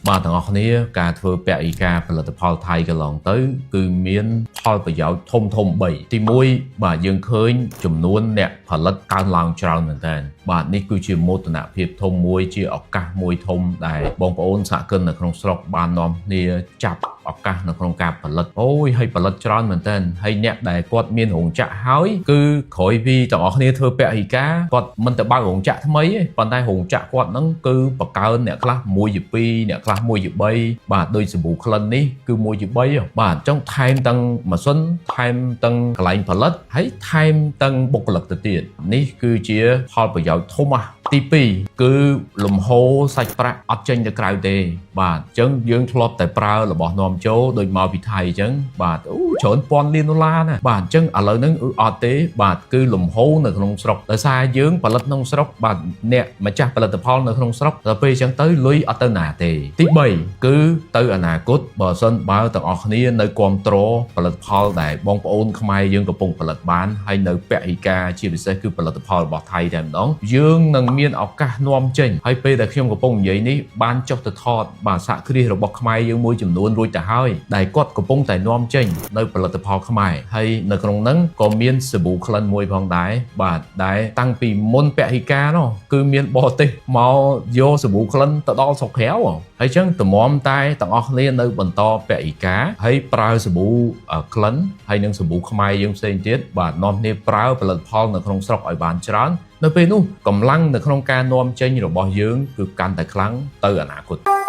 បាទទាំងអស់គ្នាការធ្វើពហិការផលិតផលថៃកន្លងទៅ គឺមានផលប្រយោជន៍ធំធំ3ទី1បាទយើងឃើញចំនួនអ្នកផលិតកើនឡើងច្រើនមែនតើបាទនេះគឺជាមោទនភាពធំមួយជាឱកាសមួយធំដែលបងប្អូនសហគមន៍នៅក្នុងស្រុកបាននាំគ្នាចាប់ឱកាសនៅក្នុងការផលិតអូយហើយផលិតច្រើនមែនតើហើយអ្នកដែលគាត់មានរោងចក្រហើយគឺក្រោយពីទាំងអស់គ្នាធ្វើពហិការគាត់មិនទៅបើករោងចក្រថ្មីទេប៉ុន្តែរោងចក្រគាត់ហ្នឹងគឺបង្កើនអ្នកខ្លះ1ជា2អ្នកខ្លះ1ជា3បាទដូចសាប៊ូក្លិននេះគឺ1ជា3បាទអញ្ចឹងថែមទាំងម៉ាស៊ីនថែមទាំងកន្លែងផលិតហើយថែមទាំងបុគ្គលិកទៅទៀតនេះគឺជាផលប្រយោជន៍ធំណាស់ទី2គឺលំហូរសាច់ប្រាក់អត់ចេញទៅក្រៅទេបាទអញ្ចឹងយើងធ្លាប់តែប្រើរបស់នាំចូលដូចមកពីថៃអញ្ចឹងបាទអូច្រើនពាន់លានដុល្លារណាបាទអញ្ចឹងឥឡូវហ្នឹងអត់ទេបាទគឺលំហូរនៅក្នុងស្រុកដោយសារយើងផលិតក្នុងស្រុកបាទអ្នកម្ចាស់ផលិតផលនៅក្នុងស្រុកដល់ពេលអញ្ចឹងទៅលុយអត់ទៅណាទេទី3គឺទៅអនាគតបើសិនបើទាំងអស់គ្នានៅគ្រប់គ្រងផលិតផលដែលបងប្អូនខ្មែរយើងកំពុងផលិតបានហើយនៅពហិការជាពិសេសគឺផលិតផលរបស់ថៃតែម្ដងយើងនឹងមានឱកាសនាំចេញហើយពេលដែលខ្ញុំកំពុងនិយាយនេះបានចុះទៅថតបាទសហគ្រាសរបស់ខ្មែរយើងមួយចំនួនរួចទៅហើយដែលគាត់កំពុងតែនាំចេញនៅផលិតផលខ្មែរហើយនៅក្នុងហ្នឹងក៏មានសាប៊ូក្លិនមួយផងដែរបាទដែលតាំងពីមុនពហិការនោះគឺមានបរទេសមកយកសាប៊ូក្លិនទៅដល់ស្រុកក្រៅហើយចឹងតម្រាំតែទាំងអស់គ្នានៅបន្តពហិការហើយប្រើសាប៊ូក្លិនហើយនិងសាប៊ូខ្មែរយើងផ្សេងទៀតបាទនាំគ្នាប្រើផលិតផលនៅក្នុងស្រុកឲ្យបានច្រើននៅពេលនោះកម្លាំងនៅក្នុងការនាំចេញរបស់យើងគឺកាន់តែខ្លាំងទៅអនាគត។